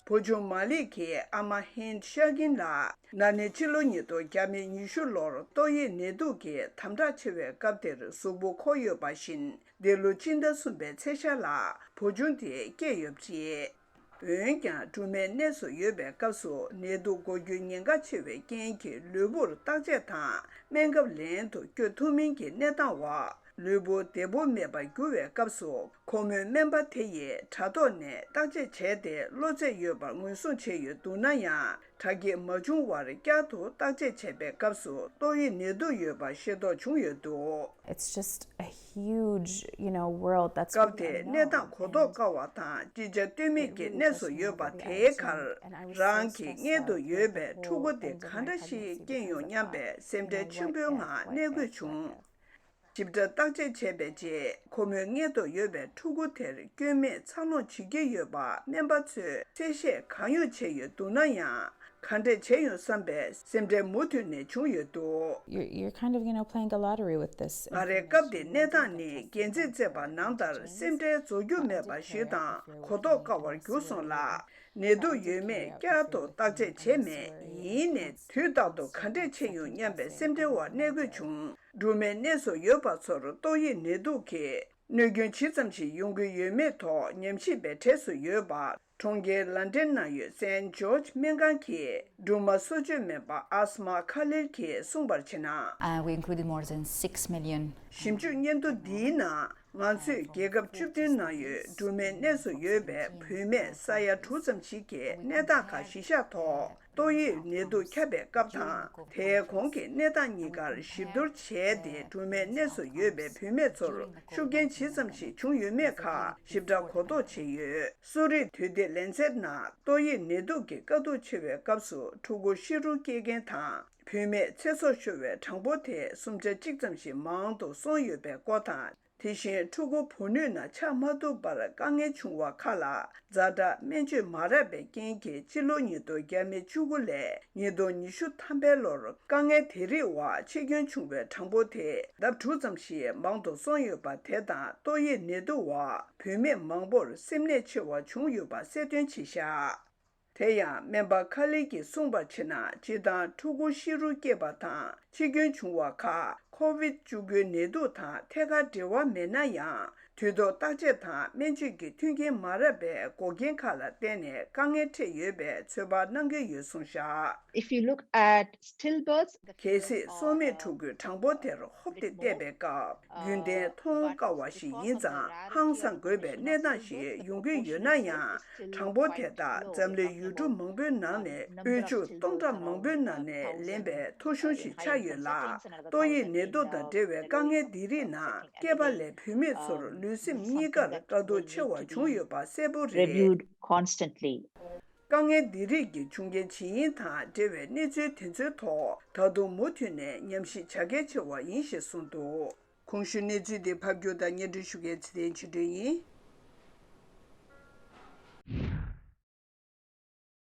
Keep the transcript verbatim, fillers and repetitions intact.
བུ་ཆུང་མ་ལིག་གི་ཨ་མ་ཧིན་ཤ་གིན་ལགས། ན་ནིང་ཕྱི་ལོ་ཉིས་སྟོང་བརྒྱ་མེད་ཉི་ཤུ་ལོར་ཏོག་དབྱིབས་ནད་དུག་གིས་དམ་དྲག་ཆེ་བའི་སྐབས་དེར་གཟུགས་པོ་འཁོར་ཡོད་པ་བཞིན། འདི་ལོ་སྤྱི་ཟླ་གསུམ་པའི་ཚེས་ཤར་ལ་བུ་ཆུང་དེ་སྐྱེས་ཡོད་པ་རེད། འོན་ཀྱང་སྦྲུམ་མའི་གནས་སུ་ཡོད་པའི་སྐབས་སུ་ནད་དུག་འགོ་རྒྱུའི་ཉེན་ཁ་ཆེ་བའི་རྐྱེན་གྱིས་ལུས་པོར་བརྟག་དཔྱད་དང་སྨན་ཁབ་ལེན་དུ་བསྐྱོད་ཐུབ་མིན་གྱི་གནས་སྟངས་འོག་ལུས་པོ་བདེ་པོ་མེད་པར་གྱུར་བའི་སྐབས་སུ། ཁོ་མོས་སྨན་པ་དེ་ཡི་དྲ་ཐོག་ནས་བརྟག་དཔྱད་བྱས་ཏེ། གློ་ཚད་ཡོད་པར་ངོས་བཟུང་བྱས་ཡོད་འདུག་ན་ཡང་། དྲག་སྐྱེད་མ་བྱུང་བར་བསྐྱར་དུ་བརྟག་དཔྱད་བྱས་པའི་སྐབས་སུ་ཏོག་དབྱིབས་ནད་དུག་ཡོད་པ་ཤེས་རྟོགས་བྱུང་ཡོད་འདུག It's just a huge, you know, world that's really unknown. སྐབས་དེར་གནས་སྟངས་གོ་རྟོགས་དཀའ་བ་དང་ཅི་བྱ་གཏོལ་མེད་ཀྱི་གནས་སུ་ཡོད་པ་དེའི་ཁར། རང་གི་མངལ་དུ་ཡོད་པའི་ཕྲུ་གུ་དེ་ག་འདྲ་ཞིག་སྐྱེས་ཡོང་སྙམ་པའི་སེམས་ཁྲལ་ཆེན་པོའི་ངང་གནས་དགོས་བྱུང་། ཞིབ་ཕྲ་བརྟག་དཔྱད་བྱས་པའི་རྗེས། ཁོ་མོའི་མངལ་དུ་ཡོད་པའི་ཕྲུ་གུ་དེར་སྐྱོན་མེད་འཚར་ལོངས་བྱེད་ཀྱི་ཡོད་པ་སྨན་པ་ཚོས་གསལ་བཤད་གང་ཡོང་བྱས་ཡོད་འདུག་ན་ཡང་། ག་འདྲས་བྱས་ཡོང་བསམ་པའི་སེམས་ཁྲལ་མུ་མཐུད་ནས་བྱུང་ཡོད་འདུག You're, you're kind of, you know, playing a lottery with this ང་རའི་སྐབས་དེ་གནས་སྟངས་ནི་འགན་འཛིན་བརྩད་པ་ནང་ལྟར་སེམས་ཁྲལ་རྫོགས་རྒྱུ་མེད་པ་ཞིག་དང་གོ་རྟོགས་དཀའ་བར་གྱུར་སོང་ལ། ནད་དུག་ཡོད་མེད་བསྐྱར་དུ་བརྟག་དཔྱད་བྱས་མེད། ཡིན་ནའི་དུས་རྟག་ཏུ་ག་འདྲས་བྱས་ཡོང་སྙམ་པའི་སེམས་ཁྲལ་འོག་གནས་དགོས་བྱུང་། སྦྲུམ་མའི་གནས་སུ་ཡོད་པ་ཚོར་ཏོག་དབྱིབས་ནད་དུག་གིས་གནོད་སྐྱོན་ཇི་ཙམ་ཞིག་ཡོང་གི་ཡོད་མེད་ཐོག་ཉམས་ཞིབ་པའི་གྲས་སུ་ཡོད་པ། གྲོང་ཁྱེར་ལན་ཌན་ནང་ཡོད་སེན་ཇོརྗ་སྨན་ཁང་གི་སྦྲུམ་མ་གསོ་བཅོས་སྨན་པ་ཨ་སྨ་ཁ་ལིལ་གྱིས་གསུངས་པར་བྱས་ན། Uh, we included more than six million. ཞིབ་འཇུག་སྙན་ཐོ་འདིའི་ནང་། ང་ཚོས་རྒྱལ་ཁབ་བཅུ་བདུན་ནང་ཡོད་སྦྲུམ་མའི་གནས་སུ་ཡོད་པའི་བུད་མེད་ས་ཡ་དྲུག་ཙམ་ཞིག་གི་གནས་སྟངས་ཁག་གཞི་བཞག་ཐོག་ཏོག་དབྱིབས་ནད་དུག་ཁྱབ་པའི་སྐབས་དང་། དེའི་གོང་གི་གནས་སྟངས་གཉིས་ཀར་ཞིབ་བསྡུར་བྱས་ཏེ། སྦྲུམ་མའི་གནས་སུ་ཡོད་པའི་བུད་མེད་ཚོར་ཤུགས་རྐྱེན་ཇི་ཙམ་ཞིག་བྱུང་ཡོད་མེད་ཁག་ཞིབ་ཕྲ་གོ་རྟོགས་བྱས་ཡོད། གསོ་རིག་དུས་དེབ་ལན་ཚེད་ནང་ཏོག་དབྱིབས་ནད་དུག་གི་དཀའ་སྡུག་ཆེ་བའི་སྐབས་སུ་ཕྲུ་གུ་ཤི་རུ་སྐྱེལ་མཁན་དང་། བུད་མེད་ཚེ་སྲོག་ཤོར་བའི་གྲངས་འབོར་དེ་སུམ་ཆ་གཅིག་ཙམ་ཞིག་མང་དུ་སོང་ཡོད་པའི་སྐོར་དང་། དེ་བཞིན་ཕྲུ་གུ་བུ་སྣོད་ནང་ཆགས་མ་ཐུབ་པར་དཀའ་ངལ་བྱུང་བ་ཁག་ལ་ཛ་དྲག་སྨན་བཅོས་མ་རག་པའི་རྐྱེན་གྱིས་སྤྱི་ལོ་ཉིས་སྟོང་བརྒྱ་མེད་བཅུ་དགུ་ལས་ཉིས་སྟོང་ཉི་ཤུ་ཐམ་པའི་ལོར་དཀའ་ངལ་དེ་རིགས་འོག་འཆི་སྐྱོན་བྱུང་བའི་གྲངས་འབོར་དེ་ལྡབ་དྲུག་ཙམ་ཞིག་མང་དུ་སོང་ཡོད་པ་དེ་དང་། ཏོག་དབྱིབས་ནད་དུག་འོག་བུད་མེད་མང་པོར་སེམས་ནད་ཆེ་བ་བྱུང་ཡོད་པ་གསལ་སྟོན་བྱས་བཞག་དེ་ཡང་སྨན་པ་ཁ་ལི་གིས་གསུངས་པར་བྱས་ན། སྤྱིར་བཏང་ཕྲུ་གུ་ཤི་རུ་སྐྱེས་པ་དང་འཆི་སྐྱོན་བྱུང་བ་ཁག་ཁོ་བིད་བཅུ་དགུའི་ནད་དུག་དང་ཐད་ཀར་འབྲེལ་བ་མེད་ན་ཡང་། དུས་ཐོག་བརྟག་དཔྱད་དང་སྨན་བཅོས་ཀྱི་མཐུན་རྐྱེན་མ་རག་པའི་འགོག་རྐྱེན་ཁག་ལ་བརྟེན་ནས་དཀའ་ངལ་འཕྲད་ཡོད་པའི་ཚོད་དཔག་གནང་གི་ཡོད་གསུངས་བཞག If you look at stillbirths, the གལ་སྲིད་སྲོག་མེད་ཕྲུ་གུའི་གྲངས་འབོར་དེར་ཧོབ་སྟེ་བལྟས་པའི་སྐབས། རྒྱུན་ལྡན་མཐོང་དཀའ་བ་ཞིག་ཡིན་ཙང་། ཧང་སང་དགོས་པའི་གནས་སྟངས་ཤིག་ཡོང་གི་ཡོད་ན་ཡང་། གྲངས་འབོར་དེ་དག་འཛམ་གླིང་ཡུལ་གྲུ་མང་པོའི་ནང་ནས། དབུལ་ཕྱུག་སྟོང་ཕྲག་མང་པོའི་ནང་ནས་ལེན་པའི་མཐོ་ཤོས་ཤིག་ཆགས་ཡོད་ལ། ཏོག་དབྱིབས་ནད་དུག་དང་འབྲེལ་བའི་དཀའ་ངལ་འདི་རིགས་ནང་སྐྱེས་པ་ལས་བུད་མེད་ཚོར་ལུས་སེམས་གཉིས་ཀར་དཀའ་སྡུག་ཆེ་བ་བྱུང་ཡོད་པ་གསལ་པོ་རེད། Reviewed constantly. དཀའ་ངལ་འདི་རིགས་ཀྱི་བྱུང་རྐྱེན་ཇི་ཡིན་དང་འབྲེལ་བའི་གནས་ཚུལ་དེ་ཚོའི་ཐོག་ད་དུང་མུ་མཐུད་ནས་ཉམས་ཞིབ་བྱ་གལ་ཆེ་བ་ཡིན་ཞེས་གསུངས་འདུག་གོང་ཞུས་གནས་ཚུལ་འདི་ཕབ་སྒྱུར་དང་སྙན་སྒྲོན་ཞུ་མཁན་ཚེ་བརྟན་ཆོས་སྒྲོན་ཡིན།